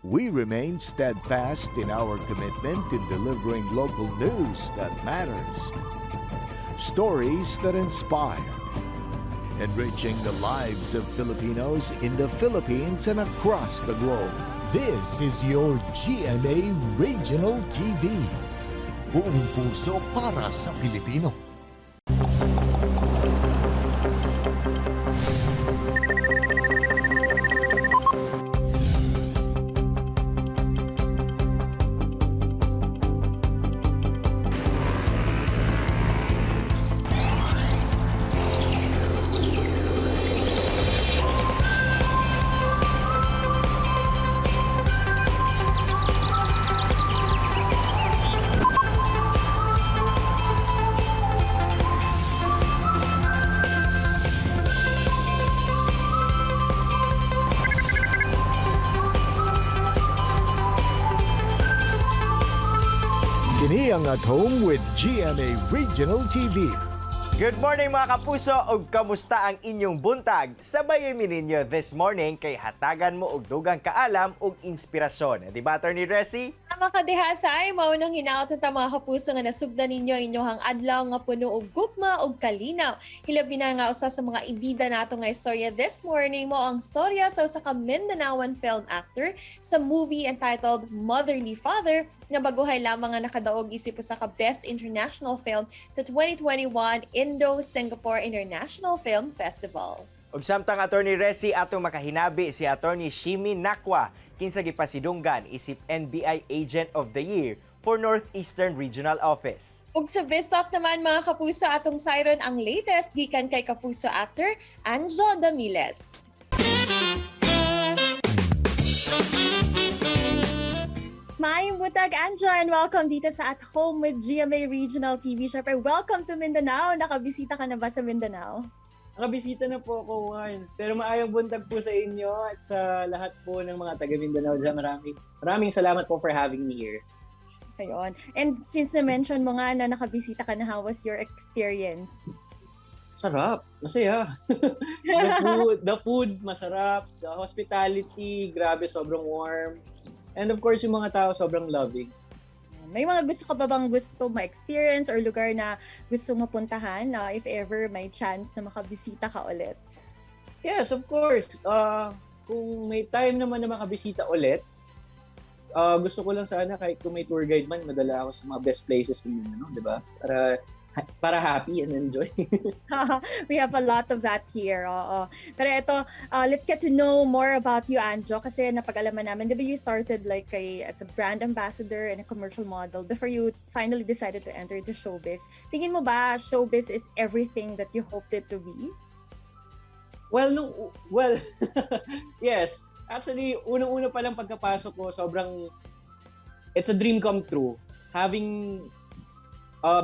We remain steadfast in our commitment in delivering local news that matters, stories that inspire, enriching the lives of Filipinos in the Philippines and across the globe. This is your GMA Regional TV. Buong puso para sa Pilipino. Kini ang At Home with GMA Regional TV. Good morning, mga kapuso, ug kamusta ang inyong buntag? Sabay mi ninyo this morning kay hatagan mo og dugang kaalam ug inspirasyon. Di ba, Attorney Resi? Tama ka diha sa ay mao nang hinaot ta, mga kapuso, nga nasugdan ninyo ang inyong adlaw nga puno og gugma ug kalinaw. Hilabi na nga usa sa mga ibida nato nga istorya this morning mao ang storya sa usa ka Mindanaoan film actor sa movie entitled Motherly Father nga baguhay lamang nga nakadaog isip usa ka Best International Film sa 2021 Indo-Singapore International Film Festival. Ug samtang, Attorney Resi, atong makahinabi si Attorney Shimi Nakwa kinsa gipasidunggan isip NBI Agent of the Year for Northeastern Regional Office. Ug sa Biztalk naman, mga kapuso, atong sayron ang latest gikan kay kapuso actor Anjo Damiles. Maayong buntag, Anjo, and welcome dito sa At Home with GMA Regional TV. Syempre, welcome to Mindanao. Nakabisita ka na ba sa Mindanao? Nakabisita na po ako once. Pero maayong buntag po sa inyo at sa lahat po ng mga taga Mindanao dyan. Maraming, maraming salamat po for having me here. Ayun. And since na-mention mo nga na nakabisita ka na, how was your experience? Sarap. Masaya. The food, masarap. The hospitality, grabe, sobrang warm. And of course, yung mga tao, sobrang loving. May mga gusto ka ba bang gusto ma-experience or lugar na gusto mapuntahan na if ever may chance na makabisita ka ulit? Yes, of course. Kung may time naman na makabisita ulit, gusto ko lang sana kahit kung may tour guide man, madala ako sa mga best places in Mindanao, di ba? Para happy and enjoy. We have a lot of that here. Oo. Pero ito, let's get to know more about you, Anjo, kasi napag-alaman namin, di ba you started like as a brand ambassador and a commercial model before you finally decided to enter the showbiz. Tingin mo ba showbiz is everything that you hoped it to be? Well, yes. Actually, unang-una pa lang pagkapasok ko, sobrang, it's a dream come true.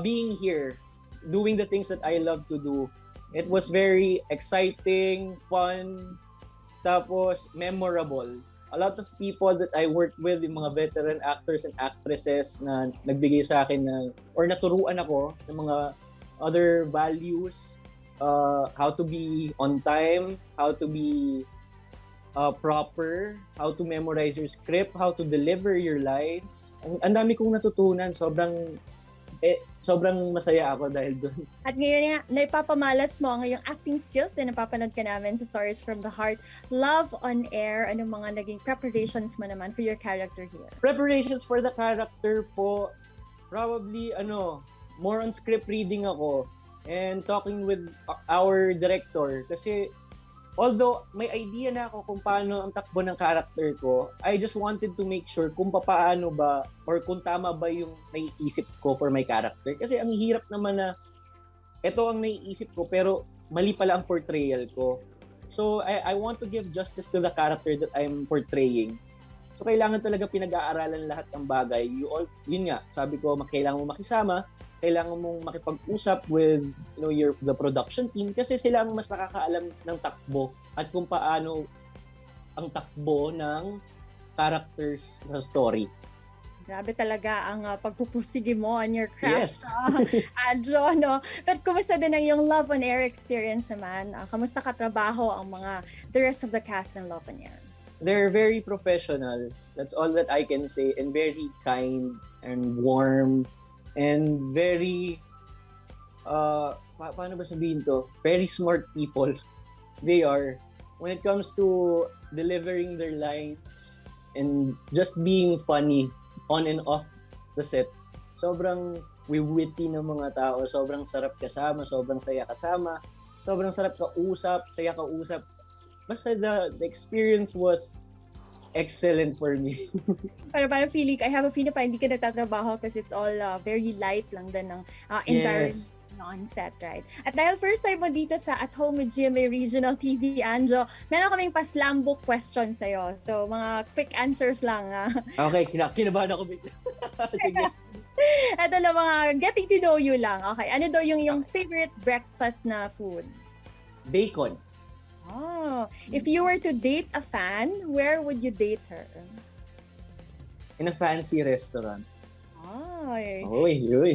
Being here, doing the things that I love to do, it was very exciting, fun, tapos memorable. A lot of people that I worked with, yung mga veteran actors and actresses na nagbigay sa akin ng, or naturuan ako ng mga other values, how to be on time, how to be proper, how to memorize your script, how to deliver your lines. Ang dami kong natutunan. Sobrang masaya ako dahil doon. At ngayon nga, naipapamalas mo ang iyong acting skills din, napapanood ka namin sa Stories from the Heart, Love on Air. Anong mga naging preparations mo naman for your character here? Preparations for the character po, probably, ano, more on script reading ako and talking with our director. Kasi, although may idea na ako kung paano ang takbo ng character ko, I just wanted to make sure kung paano ba or kung tama ba yung naiisip ko for my character. Kasi ang hirap naman na ito ang naiisip ko pero mali pala ang portrayal ko. So I want to give justice to the character that I'm portraying. So kailangan talaga pinag-aaralan lahat ng bagay. Yun nga, sabi ko, kailangan mo makisama, kailangan mong makipag-usap with you know your the production team kasi sila ang mas nakakaalam ng takbo at kung paano ang takbo ng characters sa story. Grabe talaga ang pagpupursige mo on your craft, Yes. Anjo, no? But kumusta din ang iyong Love on Air experience naman? Kamusta katrabaho ang mga the rest of the cast ng Love on Air? They're very professional. That's all that I can say. And very kind and warm and very paano ba sabihin to? Very smart people. They are. When it comes to delivering their lines and just being funny on and off the set, sobrang witty ng mga tao, sobrang sarap kasama, sobrang saya kasama, sobrang sarap kausap, saya kausap. Basta the experience was excellent for me. Pero parang feeling, I have a feeling pa hindi ka nagtatrabaho kasi it's all very light lang din ng environment on set, right? At dahil first time mo dito sa At Home with GMA Regional TV, Anjo, meron kaming paslambok question sa'yo. So, mga quick answers lang. Ah. Okay, kinabahan ako bigla. Sige. Ito lang, mga getting to know you lang. Okay, ano daw yung favorite breakfast na food? Bacon. Oh, if you were to date a fan, where would you date her? In a fancy restaurant. Ay. Uy, uy.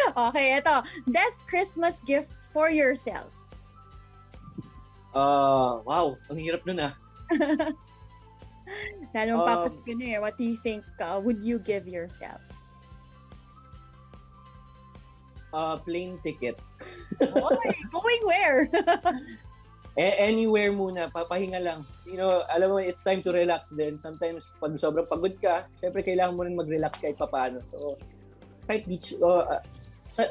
Okay, ito. Best Christmas gift for yourself. Wow, ang hirap nun ah. Dahil magpapasko na eh. What do you think would you give yourself? Plane ticket. Oy, going where? Eh, anywhere muna, papahinga lang. Alam mo, it's time to relax din. Sometimes, pag sobrang pagod ka, syempre kailangan mo rin mag-relax kahit papaano. So, kahit beach,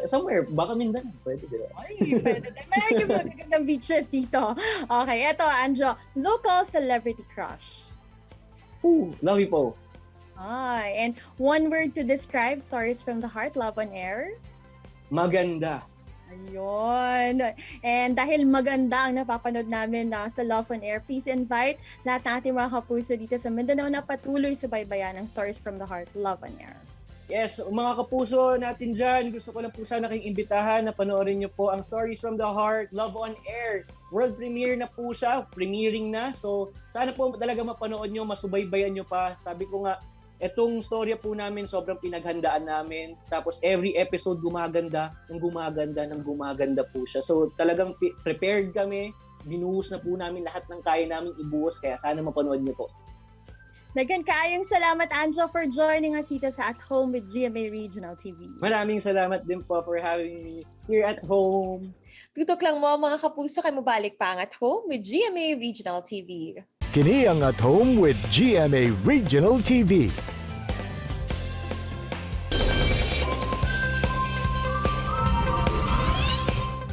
somewhere, baka Mindanao, pwede, di ba? Ay, pwede din. Marami yung mga magagandang beaches dito. Okay, eto, Anjo. Local celebrity crush. Ooh, Lovi Poe. Ay, and one word to describe Stories from the Heart, Love on Air? Maganda. Ayun. And dahil maganda ang napapanood namin na sa Love on Air, please invite lahat ng ating mga kapuso dito sa Mindanao na patuloy subaybayan ang Stories from the Heart, Love on Air. Yes, mga kapuso natin dyan, gusto ko lang po sana kayong imbitahan na panoorin niyo po ang Stories from the Heart, Love on Air. World premiere na po siya, premiering na. So, sana po talaga mapanood niyo, masubaybayan niyo pa. Sabi ko nga, etong storya po namin, sobrang pinaghandaan namin. Tapos every episode gumaganda, ng gumaganda, ng gumaganda po siya. So talagang prepared kami, binuhos na po namin lahat ng kaya namin ibuhos. Kaya sana mapanood niyo po. Daghan kaayong salamat, Anjo, for joining us dito sa At Home with GMA Regional TV. Maraming salamat din po for having me here at home. Tutok lang mo, mga kapuso, kay mobalik pa ang At Home with GMA Regional TV. Kini ang At Home with GMA Regional TV.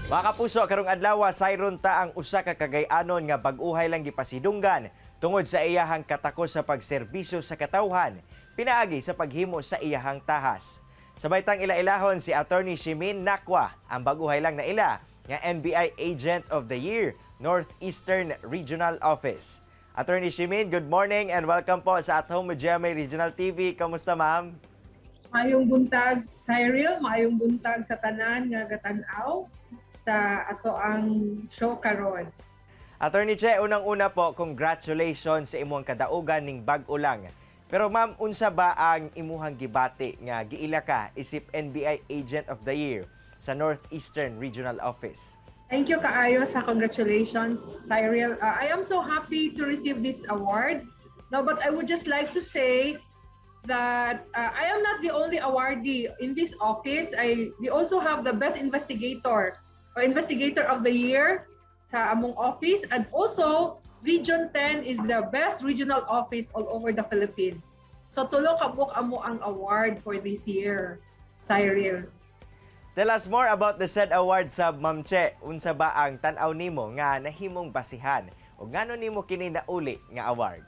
Mga kapuso, karong adlaw sayron ta ang usa ka Cagayanon nga bag-uhay lang gipasidunggan tungod sa iyahang katakos sa pagserbisyo sa katawhan pinaagi sa paghimo sa iyahang tahas. Sabay tang ila-ilahon si Attorney Shimin Nakwa, ang bag-uhay lang na ila nga NBI Agent of the Year, Northeastern Regional Office. Attorney Shimin, good morning and welcome po sa At Home with GMA Regional TV. Kamusta, ma'am? Maayong buntag, Cyril, maayong buntag sa tanan nga gatan-aw sa ato ang show karon. Attorney Che, unang-una po, congratulations sa imuhang kadaugan ning bag-o lang. Pero ma'am, unsa ba ang imuhang gibati nga giila ka isip NBI Agent of the Year sa Northeastern Regional Office? Thank you kaayo sa congratulations, Cyril. I am so happy to receive this award. No, but I would just like to say that I am not the only awardee in this office. I we also have the best investigator or investigator of the year sa among office, and also Region 10 is the best regional office all over the Philippines. So tulo ka buok amo ang award for this year, Cyril. Tell us more about the said award sa Ma'am Che. Unsa ba ang tan-aw nimo nga nahimong basihan o ngano nimo kini nauli nga award?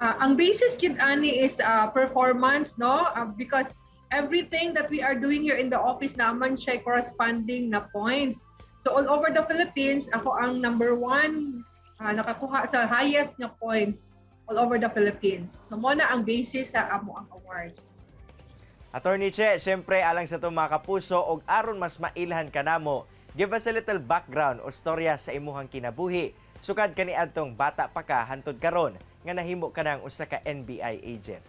Ang basis gyud ani is performance, no? Because everything that we are doing here in the office naman siya corresponding na points. So all over the Philippines, ako ang number one nakakuha sa highest na points all over the Philippines. So mo na ang basis sa amo ang award. Attorney Che, siyempre alang sa itong mga kapuso og aron mas mailhan kanamo, give us a little background o storya sa imuhang kinabuhi. Sukad kaniadtong bata pa ka hantod karon nga nahimo ka ng usa ka NBI agent.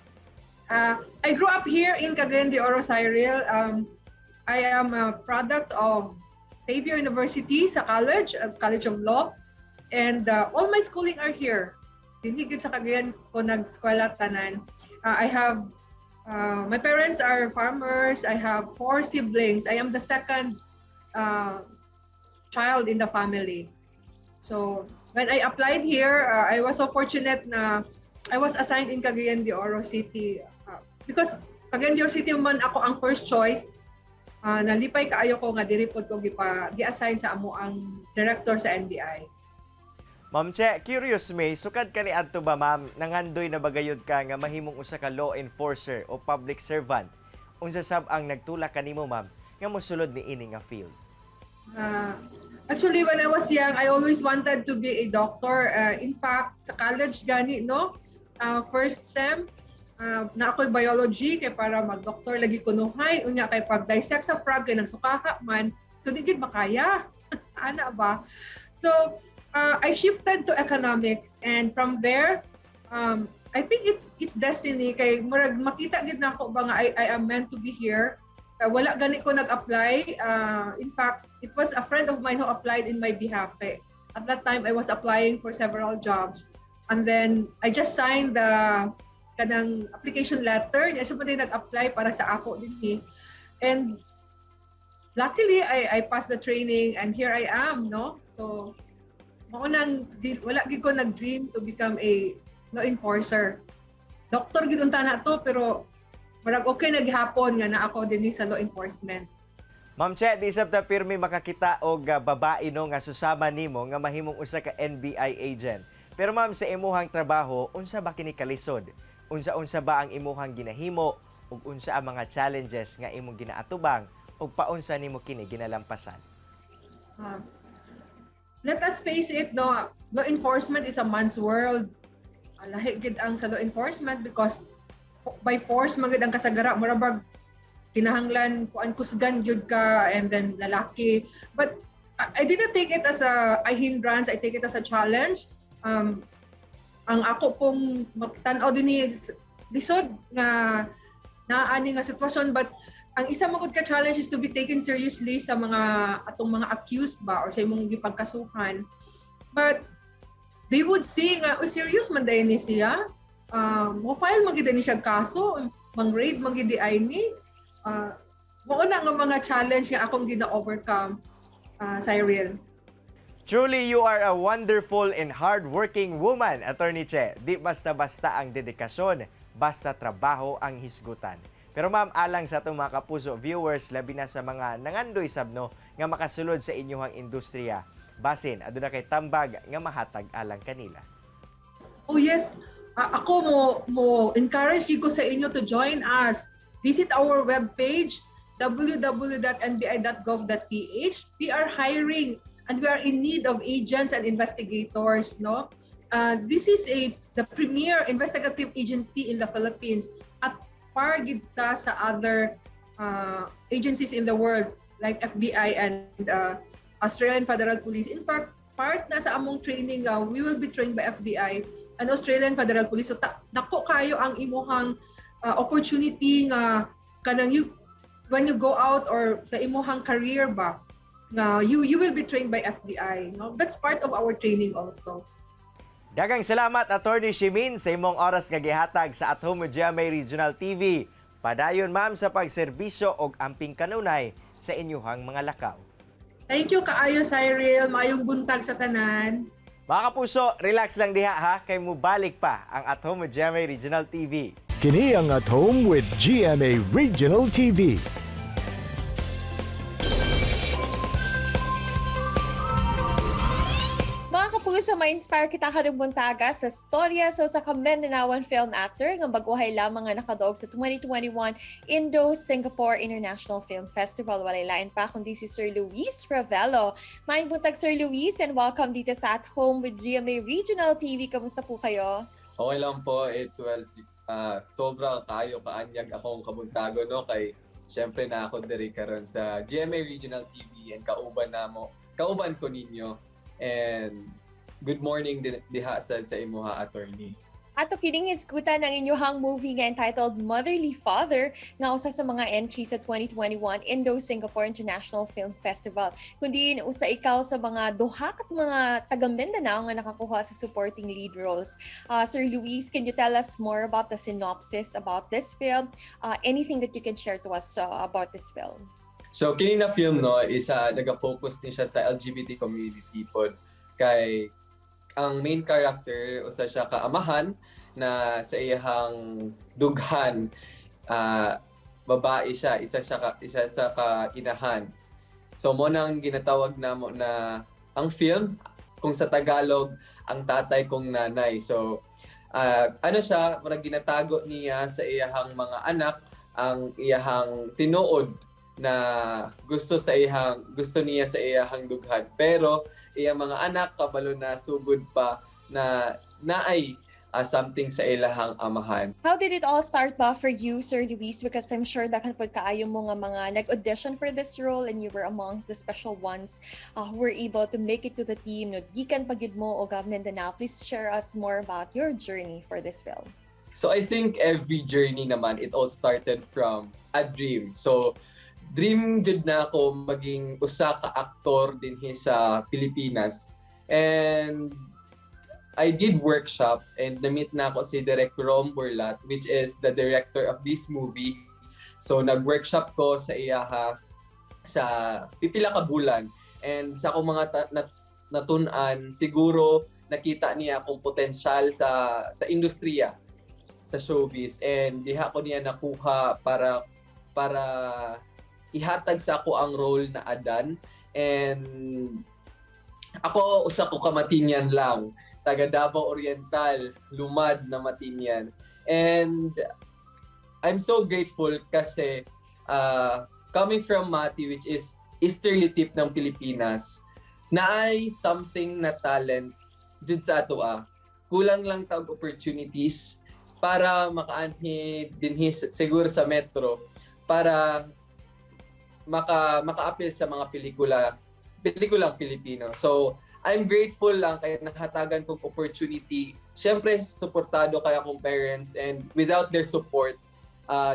I grew up here in Cagayan de Oro, Cyril. I am a product of Xavier University sa college, College of Law. And all my schooling are here. Dinhi gid sa Cagayan ko nag-eskwela tanan. I have my parents are farmers. I have four siblings. I am the second child in the family. So when I applied here, I was so fortunate na I was assigned in Cagayan de Oro City because Cagayan de Oro City man ako ang first choice. Nalipay kaayo ko nga diri pod ko gipa gi-assign sa amo ang director sa NBI. Ma'am Che, curious me, sukad ka ni adto ba, ma'am, nangandoy na bagayod ka nga mahimong usa ka law enforcer o public servant? Unsa sab ang nagtulak kanimo, ma'am, nga mosulod ni ini nga field? Actually, when I was young, I always wanted to be a doctor. In fact, sa college gani, no? First sem, na ako'y biology kay para mag-doctor lagi kunuhay. Unya kay pag dissect sa frog kay nagsukaha man. So di gid makaya. Ana ba? So, I shifted to economics and from there, I think it's destiny kay murag makita gid nako ba nga I am meant to be here. Wala gani ko nag-apply. In fact, it was a friend of mine who applied in my behalf. Kay at that time, I was applying for several jobs. And then, I just signed the kanang application letter. Niya siya pa din nag-apply para sa ako din eh. And luckily, I passed the training and here I am, no? So, mao nang wala gid ko nag-dream to become a law enforcer. Doctor gid unta na to, pero murag okay na gihapon nga na ako din sa law enforcement. Ma'am Che, di sab ta pirmi makakita og babae, no, nga susama nimo nga mahimong usa ka NBI agent. Pero ma'am, sa imuhang trabaho, unsa ba kini kalisod? Unsa-unsa ba ang imuhang ginahimo ug unsa ang mga challenges nga imong ginaatubang ug paunsa nimo kini ginalampasan? Let us face it, no, law enforcement is a man's world. Lahi gid ang sa law enforcement because by force man gid ang kasagara, mura bag kinahanglan kuan, kusgan gyud ka and then lalaki. But I didn't take it as a hindrance, I take it as a challenge. Ang ako pong magtan-aw din ni lisod nga naani nga sitwasyon, but ang isa man ka challenge is to be taken seriously sa mga atong mga accused ba or sa imong gipagkasuhan. But they would see nga, "Oh, serious man diay ni siya, mo file man gid ni siya kaso, mang raid man gid ay ni." Mao na nga mga challenge nga akong gina-overcome, Cyril. Truly, you are a wonderful and hardworking woman, Attorney Che. Di basta-basta ang dedikasyon, basta trabaho ang hisgutan. Pero ma'am, alang sa atong mga kapuso viewers, labi na sa mga nangandoy sabno nga makasulod sa inyong industriya. Basin, aduna kay tambag nga mahatag alang kanila. Oh yes, ako mo encourage ko sa inyo to join us. Visit our webpage www.nbi.gov.ph. We are hiring and we are in need of agents and investigators, no? This is a the premier investigative agency in the Philippines, at par gid ta sa other agencies in the world like FBI and Australian Federal Police. In fact, part na sa among training, we will be trained by FBI and Australian Federal Police. So dako kayo ang imuhang opportunity nga kanang you when you go out or sa imuhang career ba nga you will be trained by FBI, no? That's part of our training also. Daghang salamat, Attorney Shimin, sa imong oras nga gihatag sa At Home with GMA Regional TV. Padayon, ma'am, sa pagserbisyo og amping kanunay sa inyuhang mga lakaw. Thank you kaayo, Cyril. Maayong buntag sa tanan. Mga kapuso, relax lang diha ha kay mubalik pa ang At Home with GMA Regional TV. Kini ang At Home with GMA Regional TV. Mga kapuso, ma-inspire kita karong buntaga sa storya sa usa ka Mindanaoan film actor nga baguhay lamang nga nakadaog sa 2021 Indo-Singapore International Film Festival. Walay lain pa kundi si Sir Luis Ravelo. Maayong buntag, Sir Luis, and welcome dito sa At Home with GMA Regional TV. Kamusta po kayo? Okay lang po. It was sobra kayo kaanyag akong kabuntago, no, kay syempre na ako diri karon sa GMA Regional TV and kauban namo kauban ko ninyo, and good morning din diha sad sa imuha, attorney. Ato kining hisgutan ang inyuhang movie nga entitled Motherly Father nga usa sa mga entry sa 2021 Indo-Singapore International Film Festival. Kundi usa ikaw sa mga duha ka mga taga Mindanao nga nakakuha sa supporting lead roles. Sir Luis, can you tell us more about the synopsis about this film? Anything that you can share to us about this film? So kini na film, no, isa naga-focus ni siya sa LGBT community pod kay ang main character, usa siya ka amahan na sa iyahang dughan, babae siya, isa sa ka inahan. So mo nang ginatawag namo na ang film kung sa Tagalog, Ang Tatay Kong Nanay. So ano siya, murag ginatago niya sa iyahang mga anak ang iyahang tinuod na gusto niya sa iyahang dughan, pero iyang mga anak kabalo na sugod pa na naay something sa ilahang amahan. How did it all start ba for you, Sir Luis? Because I'm sure daghan pod kaayo mo nga mga nag-audition for this role and you were amongst the special ones who were able to make it to the team. No, gikan pa gyud mo og Mindanao. Please share us more about your journey for this film. So I think every journey naman, it all started from a dream. So dream jud na ako maging usa ka aktor dinhi sa Pilipinas. And I did workshop and na-meet na ako si Direk Rom Burlat, which is the director of this movie. So nag-workshop ko sa iyaha sa pipila ka bulan and sa akong mga natun-an, siguro nakita niya akong potensyal sa industriya, sa showbiz, and diha ko niya nakuha para ihatag sa ako ang role na Adan. And ako, usa ko ka Matinyan lang, taga Davao Oriental, lumad na Matinyan, and I'm so grateful kasi coming from Mati, which is easterly tip ng Pilipinas, naay something na talent jud sa ato ah. Kulang lang tag opportunities para makaanhi dinhi siguro sa metro para maka-appeal sa mga pelikulang Pilipino. So, I'm grateful lang kay nahatagan kong opportunity. Siyempre, suportado kay akong parents and without their support,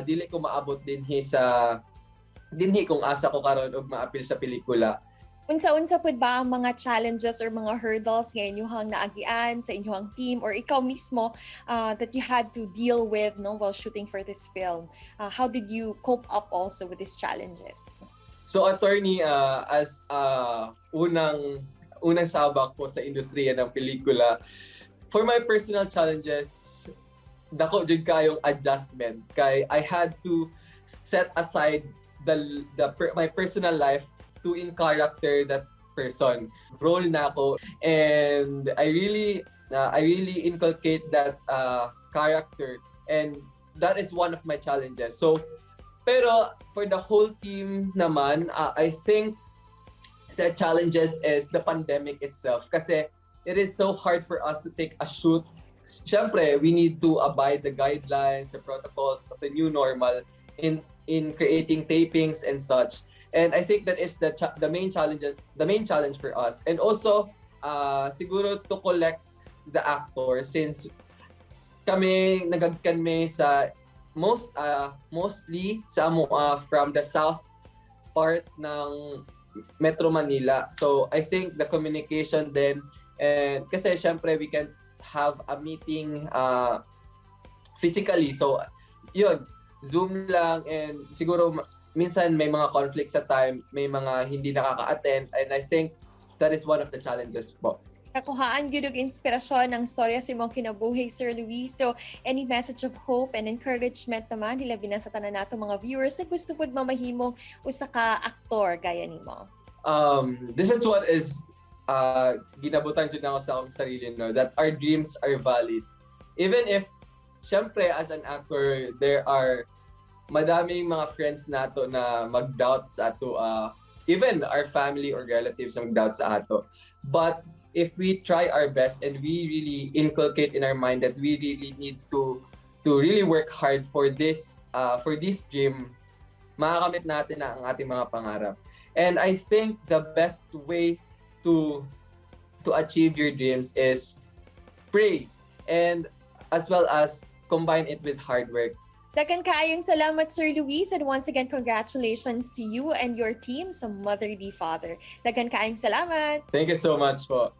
dili ko maabot dinhi kung asa ko karon og maapil sa pelikula. Unsa-unsa pud ba ang mga challenges or mga hurdles nga inyuhang naagian sa inyuhang team or ikaw mismo that you had to deal with, no, while shooting for this film? How did you cope up also with these challenges? So attorney, as unang unang sabak po sa industriya ng pelikula, for my personal challenges, dako jud kayong adjustment kay I had to set aside the my personal life to in character that person role na ako, and I really inculcate that character, and that is one of my challenges. So pero for the whole team naman, I think the challenges is the pandemic itself kasi it is so hard for us to take a shoot. Siyempre, we need to abide the guidelines, the protocols of the new normal in creating tapings and such. And I think that is the main challenge for us. And also, siguro to collect the actors since kami nagagkan mi sa mostly sa amo from the south part ng Metro Manila. So I think the communication then, and kasi syempre we can have a meeting physically. So yun, Zoom lang, and siguro minsan may mga conflicts sa time, may mga hindi nakaka-attend, and I think that is one of the challenges po. Nakuhaan gyud og inspirasyon ang storya sa imong kinabuhi, Sir Luis. So, any message of hope and encouragement naman, hilabi na sa tanan nato mga viewers na gusto pud mamahimong usa ka aktor gaya nimo? This is what is ginabutan jud nako sa akong sarili, no, that our dreams are valid. Even if, syempre, as an actor, there are madaming mga friends nato na mag-doubt sa ato, even our family or relatives na mag-doubt sa ato. But if we try our best and we really inculcate in our mind that we really need to really work hard for this dream, makakamit natin na ang ating mga pangarap. And I think the best way to achieve your dreams is pray. And as well as combine it with hard work. Daghan kaayong salamat, Sir Luis, and once again, congratulations to you and your team sa Motherly Father. Daghan kaayong salamat! Thank you so much po.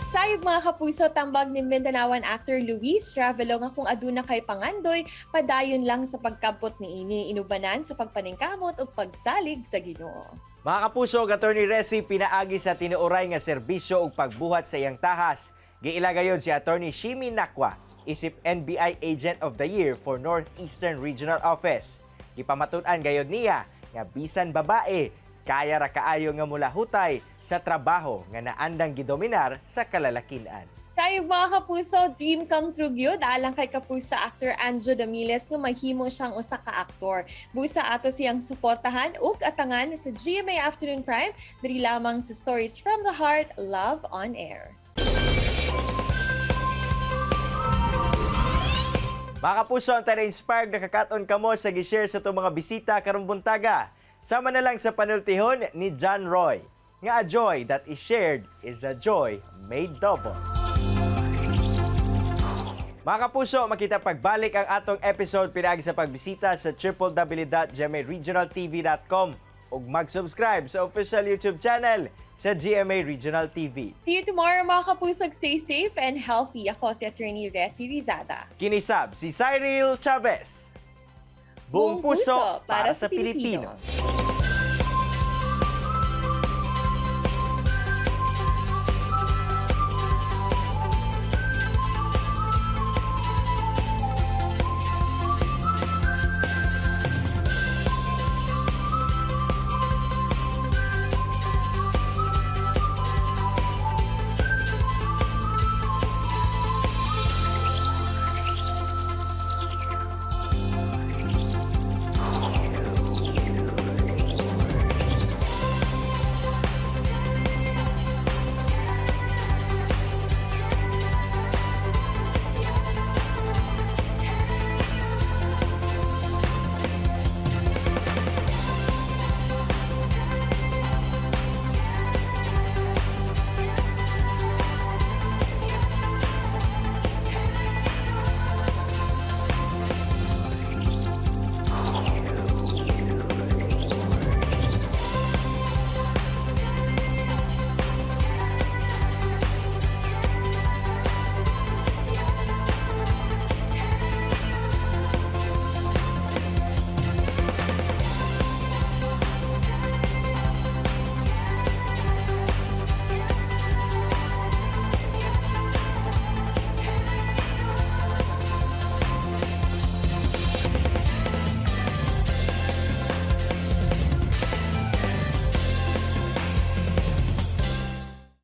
Sayog, mga kapuso, tambag ni Mindanaoan actor Luis Ravelo nga kung aduna kay pangandoy, padayon lang sa pagkabot niini, inubanan sa pagpaningkamot ug pagsalig sa Ginoo. Mga kapuso, Attorney Resi, pinaagi sa tinuoray nga serbisyo ug pagbuhat sa iyang tahas. Giila gayon si Attorney Shimi Nakwa isip NBI Agent of the Year for Northeastern Regional Office. Gipamatud-an gayon niya nga bisan babae, kaya ra kaayo nga mulahutay sa trabaho nga naandang gidominar sa kalalakian. Sayog, mga kapuso, dream come true gyud alang kay kapuso actor Anjo Damiles nga mahimo siyang usa ka aktor. Busa ato siyang suportahan ug atangan sa GMA Afternoon Prime diri lamang sa Stories from the Heart, Love on Air. Mga kapuso, ang inspired nakakaton kamo sa gi-share sa itong mga bisita karong buntaga. Sama na lang sa panultihon ni John Roy, nga a joy that is shared is a joy made double. Mga kapuso, makita pagbalik ang atong episode pinaagi sa pagbisita sa www.gmaregionaltv.com ug mag-subscribe sa official YouTube channel sa GMA Regional TV. See you tomorrow, mga kapuso. Stay safe and healthy. Ako si Attorney Resi Rizada. Kinisab si Cyril Chavez. Buong puso para sa Pilipino. Pilipino.